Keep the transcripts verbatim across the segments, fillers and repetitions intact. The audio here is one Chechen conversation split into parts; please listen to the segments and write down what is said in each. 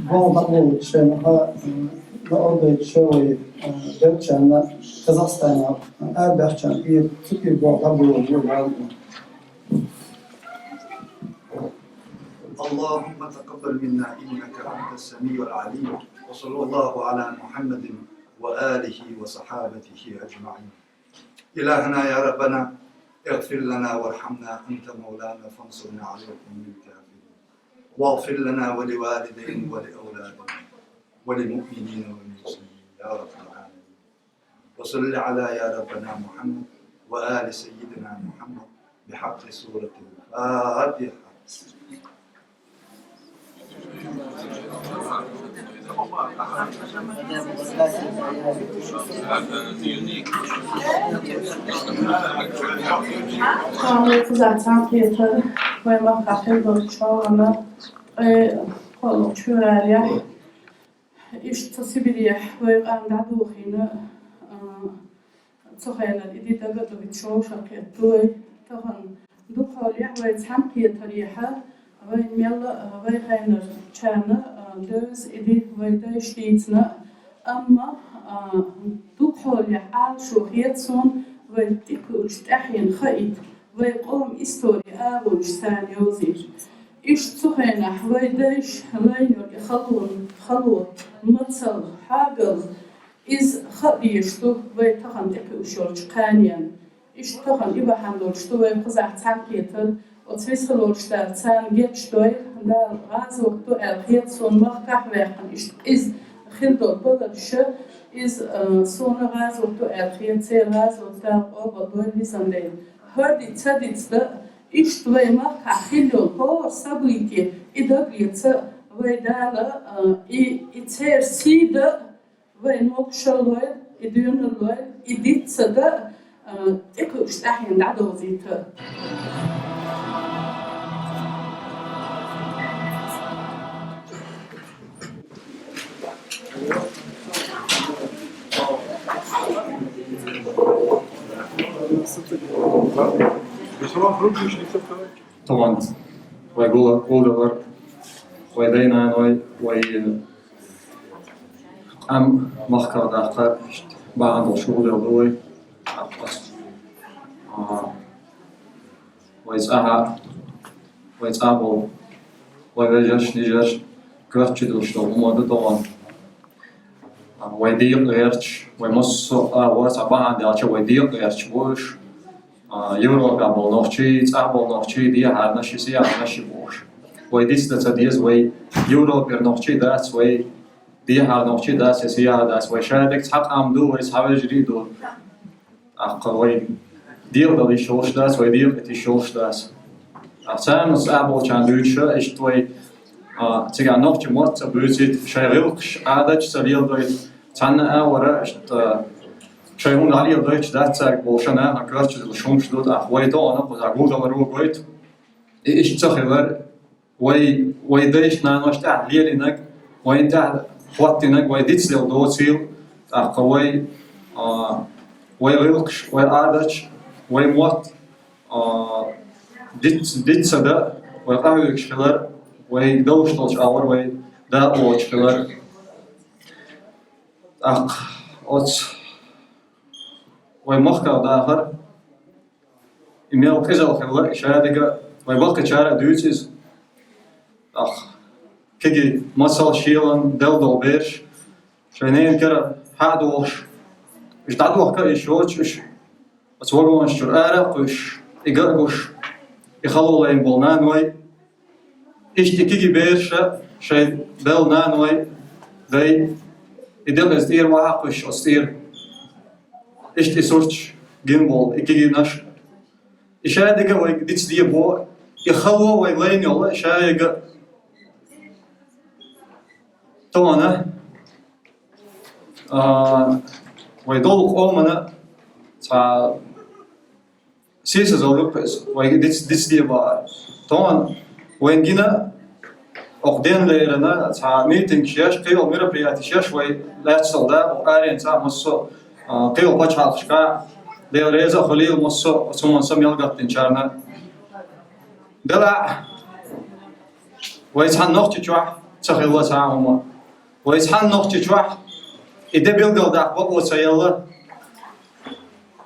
Бон дӀаболча шайна ха, м, дӀаодайча шоай, м, белчарна Казахстана, м, арабаьхчарна и цу тӀера бон дӀаболабу ял. اللهم تقبل منا إنك أنت السميع العليم. وصلى الله على محمد وآله وصحابته أجمعين. إلهنا يا ربنا، اغفر لنا وارحمنا، أنت مولانا فانصرنا على القوم الكافرين. واغفر لنا ولوالدينا ولأولادنا وللمؤمنين والمسلمين يا رب العالمين. وصل على يا ربنا محمد وآل سيدنا محمد بحق سورة الفاتحة. Къамаьл кхузахь цхьаьнакхетар, вай махкахь хилла долчу чӀогӀана, ткъе кхоалгӀачу февралехь, иштта цу Сибирехь вай къам дӀадохийна, а, цу хенара и ди дага а дуьйцуш вовшахкхетта вай. Тахана дукха хьолехь вай цхьаьнакхетарехьа, вай мелла а, вай хенарчарна, а, девза и ди вай дайша дийцина, амма, а, дукха хьолехь Ӏалашо хета суна вай тӀекхуьучу тӀаьхьенна хаийта, вай къоман истори агӀонаш царна йовзийта. Иштта цу хенахь вай дайша лайна йолу и хало, хало, мацалла, хьогалла, иза хаа дезаш ду вай тахана тӀекхуьуш йолчу кханенна. Иштта тахана и бахьана долуш ду вай кхузахь цхьаьнакхетар, оцу весалочу Дала царна гечдойла, Дала гӀазот до аьлла хета суна махкахь а ваьккхина, иштта къиза хила долу баларша, иза, а, суна гӀазот до аьлла хета, церан гӀазот Дала къобалдойла везан Дела. ХӀара ди ца дицдан, иштта вай махкахь хилла йолу хӀора событие, и дагалаца вай Дала, а, и, и церан сий дан, вай могушаллойла, и доьналлойла, и диц ца дан, а, тӀекхуьуш тӀаьхьенна дӀадовзийта. Тахана вай гула-, гулдалар, вай дай-наной, вай, э, къам махках даккха, иштта бахьана долуш гулдалар ду вай. А, вай цӀахь, вай цӀахь болу, вай вежарш, нижарш коьртачу дуьллуш долу хӀума ду тахана. А, вай декъа гӀерташ, вай массо а агӀор цхьа бахьана даьлча, вай декъа гӀерташ бу уьш. А, Европехь болу нохчий, цӀахь болу нохчий, дехьарнаш, сияхьарнаш бохуш. Вай дицдан ца деза, вай Европера нохчий дац, вай дехьара нохчий дац, я сияхьар дац, вай шадерг цхьа къам ду, вай цхьа вежарий ду. ТӀаккха вай декъадала йиш йолуш дац, вай декъа тӀе йиш йолуш дац. ТӀаккха царна цӀахь болчарна дуьйцуша, иштта вай, а, цигахь нохчийн мотт ца буьйцийта, шайн гӀиллакхаш, Ӏадаташ ца леладойта, цхьанна а вара, иштта, шайн хӀума дӀалеладойтуш дац цаьрга бохуш, нахана коьртачу дуьллуш хӀумаш ду, тӀаккха вай тахана кхузахь гулдаларо гойту. И иштта ца хилар, вай, вай дайша, наноша тӀехь лелийнарг, вайна тӀехь хӀоттийнарг вай дицлел доцийла, тӀаккха вай, а, вай гӀиллакхаш, вай Ӏадаташ, вай мотт, а, диц-, диц ца дан, вай къахьоьгуш хилар, вай довш долчу агӀор вай дакъа воцуш хилар. ТӀаккха оцу вай махках дахар, и мел къизалла хилла, и шадерг а, вай баккхийчара а дуьйцу иза. ТӀаккха кегий, масал шелан, делла долу бераш, шайн ненан кара хьа а дохуш, уьш дӀадохка а йиш йоцуш, уьш оцу вагонаш чуьра ара а кхуьйсуш, и ган а гуш, и хало лайна болу наной, иштта и кегий бераш а шайн белла наной, дай, и декъаза тӀера охьа а кхуьйсуш оцу тӀера. Иштта и сурташ гина болу, и кегийнаш. И шадерг а вайга дицде боху, и хало вай лайна йолу, и шадерг а тахана, а, вай долу къомана цхьа Сийсазалла юкъе иза, вайга диц-, дицде бахара. Тхона вайна гина, окху денна леррина цхьа митингаш еш, кхин йолу мероприятеш еш вай лаьцна долу, да, окху аренца а массо а, а, кхин йолу пачхьалкхашка а, Дела реза а хуьлийла массо а оцу хӀуманна са мел гаттинчарна. Делахь а, вай цхьана Нохчийчохь ца хилла цхьа а хӀума. Вай цхьана Нохчийчохь и де билгалдаккха бакъо ца елла,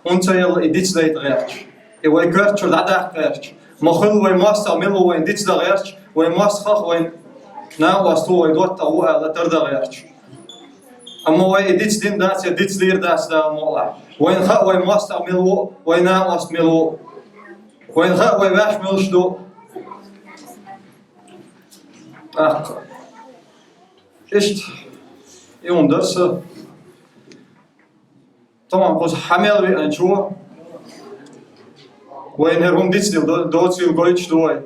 хӀунда ца елла, и дицдайта гӀерташ, и вай коьрта чуьра дӀадаккха гӀерташ, ма хуьлу вай мостагӀа мила ву вайна дицдан гӀерташ, вай мостагӀах вайн накъост ву, вай доттагӀа ву аьлла тардан гӀерташ. Амма вай и дицдина дац я дицдийр дац Дала мукъалахь. Вайна хаьа вай мостагӀа мила ву, вай накъост мила ву. Вайна хаьа вай ваьш муьлш ду. ТӀаккха иштта и хӀума дара сан. Тхуна кхуза хьан мел веанчо, вайна хӀара хӀума дицдина до-, доцийла гойтуш ду вай.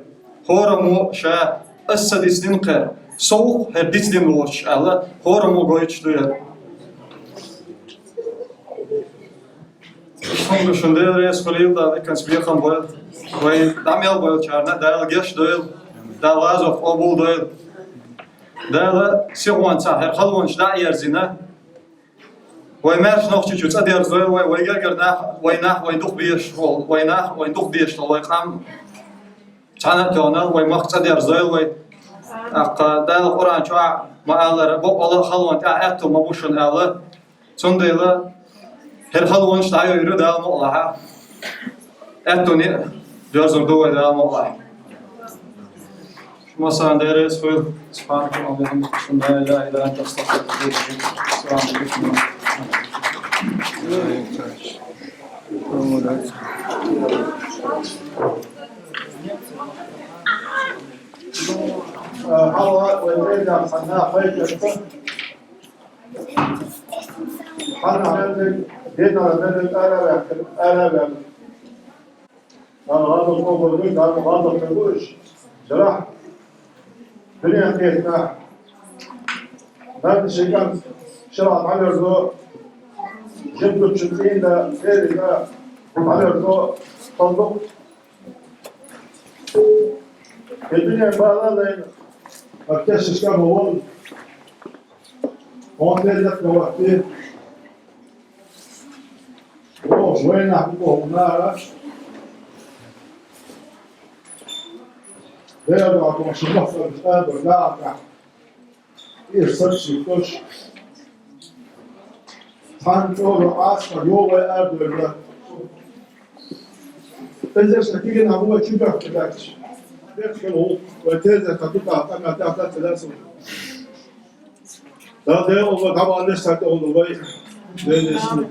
ХӀораммо ша, ас ца дицдина кхера, со ву-кх хӀара дицдина воцуш аьлла, хӀораммо гойтуш ду хӀара. Шуна, шуна Дела реза хуьлийла, Дала диканца бекхам бойла. Вай дӀа мел болчарна Дала гечдойла, Дала лазар къобалдойла. Дала сихонца хӀара халонаш дӀа а ерзийна, вай маьрша Нохчийчу цӀа дерзадойла вай, вай гергара нах, вай нах, вайн дукха безаш волу, вай нах, вайн дукха дезаш долу вай къам цхьаьна а тоьхна, вай махка цӀа дерзадойла вай. ТӀаккха Дала Къуръан чохь ма-аллара, бакъволу а халонна тӀехь аьтто ма бу шуна аьлла. Цундела хӀара халонаш дӀайойур ю Дала мукъалахь. Аьттуне а доьрзур ду вай Дала мукъалахь. Шу массарна Дела реза хуьлда. سبحانك اللهم وبحمدك، أشهد أن لا إله إلا أنت، أستغفرك وأتوب إليك. السلام عليكم. Хьала вай вайна хьанна пайда. Хьанна хьанна динара мелла ара ваьккхина, ара ваьккхина. Дан гӀазот хӀокхуьнга, дан гӀазот хӀокхуьнга уьш. Дарахь дуьнен кхетта нах. Наб ши кӀант шарахь дӀалерзо, жимтучун цӀийнда, цӀерина дӀалерзо, халкъ. И дуьнен бала лайна, ма кешнашка ма волу. Хьо тезет ма вахти. Вовш вайнах бу нара. Дера дохуш махсар тӀадо дагӀа. Ир саксийтуш. Цхьана чӀогӀа Ӏаскар йо вай ардойла. Эзаршна кигина хӀума чу бехк дац. Бехк хила хӀу, вай теза кху тӀа тӀама тӀехь дац лаьцна. Да, де, оба, дама леш сати оба вай. Де, де, су.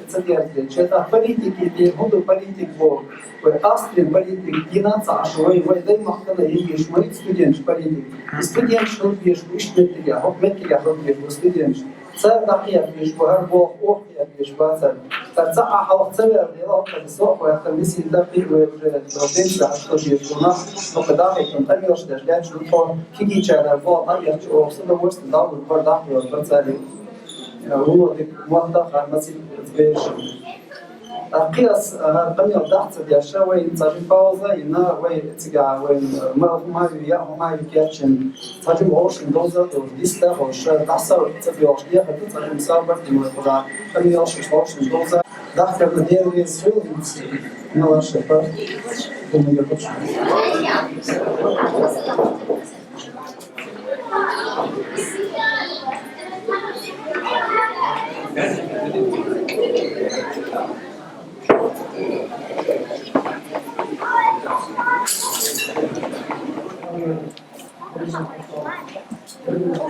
Ца деза, чета политики, те хӀунда политик бо, вай Австрин политик, дина ца Ӏаш, вай, вай дай махкана йиш ма йиц студенташ политик. Студенташ хӀунда беш бу, иштта меттиге, хӀокху меттиге хӀунда беш бу студенташ. Цара дӀакхехьа беш бу, хӀара боху, охьа кхехьа беш бацара. Цара ца Ӏа хьалха ца вер, дела, хӀокху со а хьоьхкина, мисин даккхий вай уже, пенсия хьашташ беш бу нах, хӀокху дахийтун, къамелаш деш, лаьтташ ду тхо, кигичара, боху, дӀакхехьа, оха са довольствие, дӀа вур, бар дӀакхехьа, бар цара. Вуно дика мотта хар масийтта бераш. ТӀаккха ас, а, къамел даха ца деш, вай цхьа жима пауза йина, вай цига, вай, ма, хӀума ю, я хӀума ю кечйина. Цхьа жима гӀовшина довза, довза, диста гӀовша, дӀаса ца доьлхуш, дехар ду, цхьа жима сабар ду, вай хӀума, къамелаш гӀовшина довза. Дахкарна Дела реза хуьлда, хӀинца мелаш шапар, хӀума я кучу.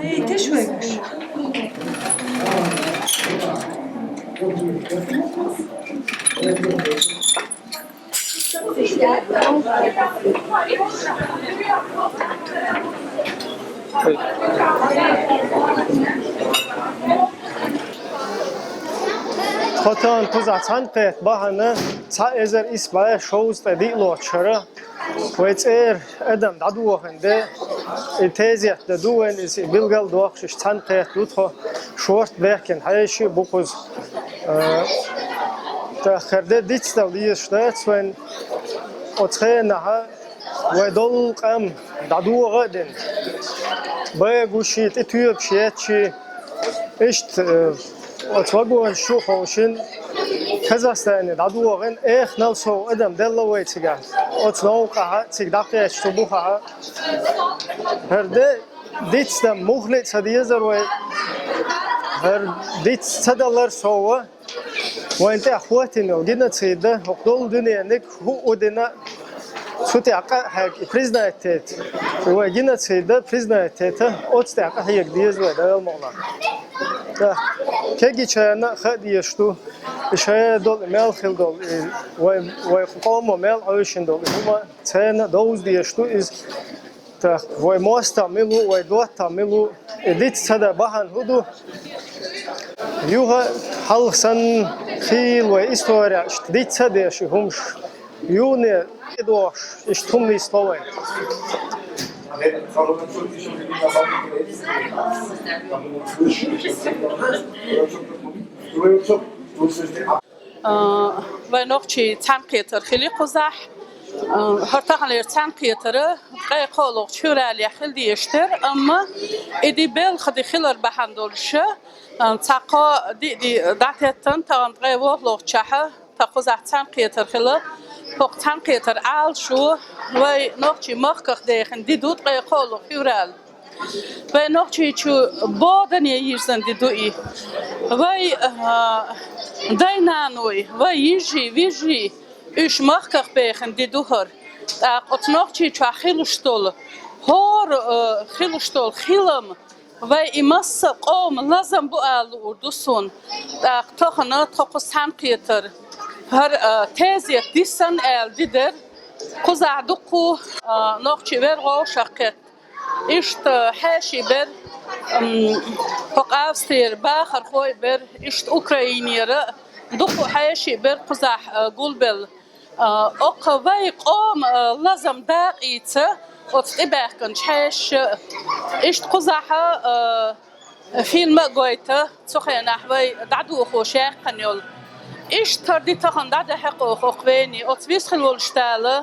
Эй, ты шо ешь? Тхо тахана кхузахь цхьаьнакхетта бахьана цхьа эзар исс бӀе шовзткъе диълагӀчу шарахь вай цӀера адам дӀадохийна де, и тезет дан ду вайн, иза и билгал дохуш, иштта цхьаьнакхетта ду тхо, шорта баьхкина хьеший а бу кхуза. Э, тахана де дицдала дезаш дац вайн оцу хенахь вай долу къам дӀадохо а дина, бага гуш, тӀе тоьпаш етташ, иштта, э, оцу вагонаш чу а ховшина, Казахстане дӀадохийна, эханал сов адам делла вай цигахь. Оцу новкъахь а, цига дӀакхетча цу бухахь а. ХӀара де дицдан муххале а ца дезара вай. ХӀара диц ца далар сов а, вайна тӀехь хӀоттийна йолу геноцид а, хӀокху долу дуьнениг хӀуъу дина, цу тӀехь къа а хьегна и признать тета. И вай геноцид а признать тета, оцу тӀехь къа хьега деза вай, Дала мукъ лахь. ТӀаккха кегийчарна а хаа дезаш ду, и шайна долу, и мел хилла долу, и вай, вай къомо мел Ӏовшина долу, и хӀума царна а довза дезаш ду иза. ТӀаккха вай мостагӀ мила ву, вай доттагӀ мила ву, и диц ца дан бахьана хӀун ду? Юха хьалха санна хийла вай историяшка диц ца деш и хӀумаш. Юха тӀедогӀуш, иштта хӀума нисло вай. А, вай нохчий цхьаьнакхетар хили кхузахь. А, хӀара таханлера цхьаьнакхетар ткъе кхоалгӀачу февралехь хила дезаш дара, амма и ди белхан ди хилар бахьана долуш, а, цхьа кхо диъ ди дӀатеттина, тахана ткъе ворхӀалгӀачохь тхан кхузахь цхьаьнакхетар хила. ХӀокху цхьаьнакхетар Ӏалашо вай нохчий махках дехина ди ду ткъе кхоалгӀа февраль. Вай нохчийчу бодане йирзина ди ду и. Вай, а, дай-наной, вай йижий, вижий, уьш махках бехина ди ду хӀара. ТӀаккха оцу Нохчийчохь хилуш долу хӀора, а, хилуш долу хилам, вай и масса а къоман лазам бу ала луур ду суна. ТӀаккха тахана тхо кху цхьаьнакхетар, хӀара, а, тезет дисина аьлла ди дара. Кхузахь дуккха а, а, нохчий вер вовшах кхетта. Иштта хьеший бер, м, хӀокху Австрера бахархой бер, иштта Украинера дукха хьеший бер кхузахь, а, гулбелла. А, оккха вай къоман, а, лазам дакъийца оцу тӀебаьхкинчу хьешаша. Иштта кхузахь, а, фильм а гойту, цу хенахь вай дӀадохуш яьккхина йолу. Иштта хӀара ди тахана дӀадахьа кху хӀокху вене, оцу висхила волуш Дала.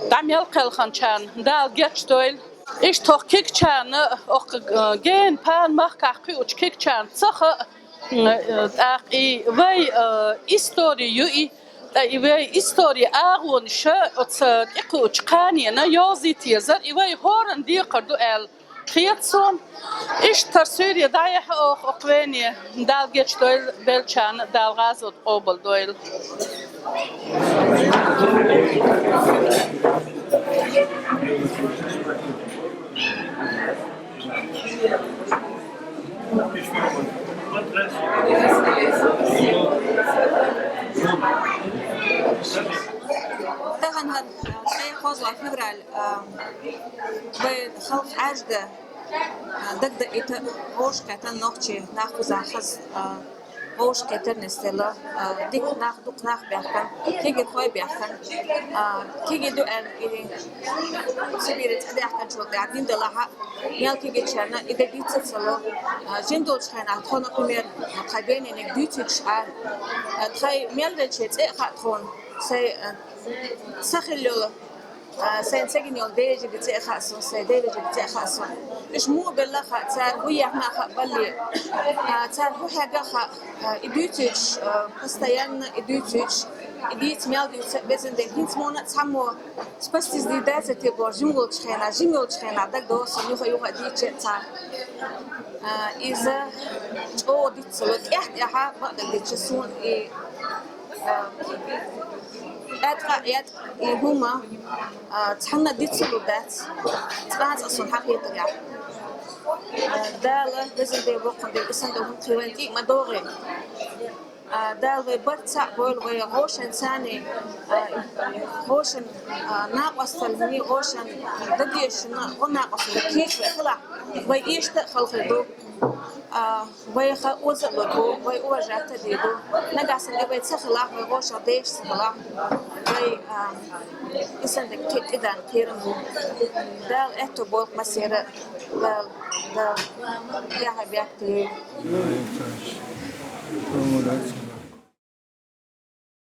ДӀа мел кхелханчарна Дала гечдойла. Иштта хӀокху кегийчарна, хӀокху, э, гена пана махкахь кхуьучу кегийчарна ца хаьа, м, э, тӀаккха и вай, э, истори ю и, ткъа и вай истори агӀонаш оцу тӀекхуьучу кханенна йовзийта езар, и вай хӀоранна декхар ду аьлла хета суна. Иштта хӀара суьйре дӀаяхьа оха окху вене, Дала гечдойла беллачарна, Дала гӀазот къобалдойла. Тахана хӀара, а, ткъе кхоалгӀа февраль, а, вай халкъ Ӏаьржа дан, а, дагдаийта вовшахкхетта нохчий нах кхузахь хаза, а, вовшахкхетар нисделла, а, дика нах, дукха нах баьхкина, кегийрхой баьхкина, а, кегий ду аьлла, и Сибире цӀа даьхкинчул тӀаьхьа дина делахь а, мел кегийчарна и де диц ца ло, а, жима долчу хенахь тхо, например, тхайн бенениг дуьйцуьйтуш а, а, тхайн мел велча цӀе а хаьа тхуна, сайн, а, са хилла йолу, а, сайн ца гина йолу девежарий цӀе а хаьа суна, сайн девежарий цӀе а хаьа суна. Уьш муха белла а хаьа, цара хӀун яхна а хаьа балле, а, цара хӀун хьегна а хаьа, а, и дуьйцуьйтуш, а, постоянно и дуьйцуьйтуш, и дийца мел дуьйцу а безна дела, хӀинца муна а цхьаммо спастись дийр дацара те бохуш, жима волчу хенахь, жима йолчу хенахь дагадогӀу суна юха-юха а дийцича а цхьа. А, иза чӀогӀа диц ца ло, тӀаьхь-тӀаьхьа бакъдерг дийцича суна и, а, ТӀаккха, тӀаккха и хӀума, а, цхьанна дицлур дац, цкъа-цкъа сон хьакхетарехь. А, Дала, Везан Дела, Воккхун Дела, Исандар хӀума кхийван тӀе ма догӀий. А, Дала вай барт цхьаъ бойла, вай гӀошан царний, а, гӀошан, а, накъосталлий, гӀошан дадешна, гӀо накъосталла кийча вай хилахь, вай иштта а халхар ду. А, вай ха оза а лур бу, вай уважать а дийр ду. Нагахь санна и вай ца хилахь, вай гӀошах дешаш ца хилахь, вай, а, Исандар кхи-, тӀедана кхерам бу. Дала аьтту болх массеран а, Дала, Дала яхьа бехк тӀе.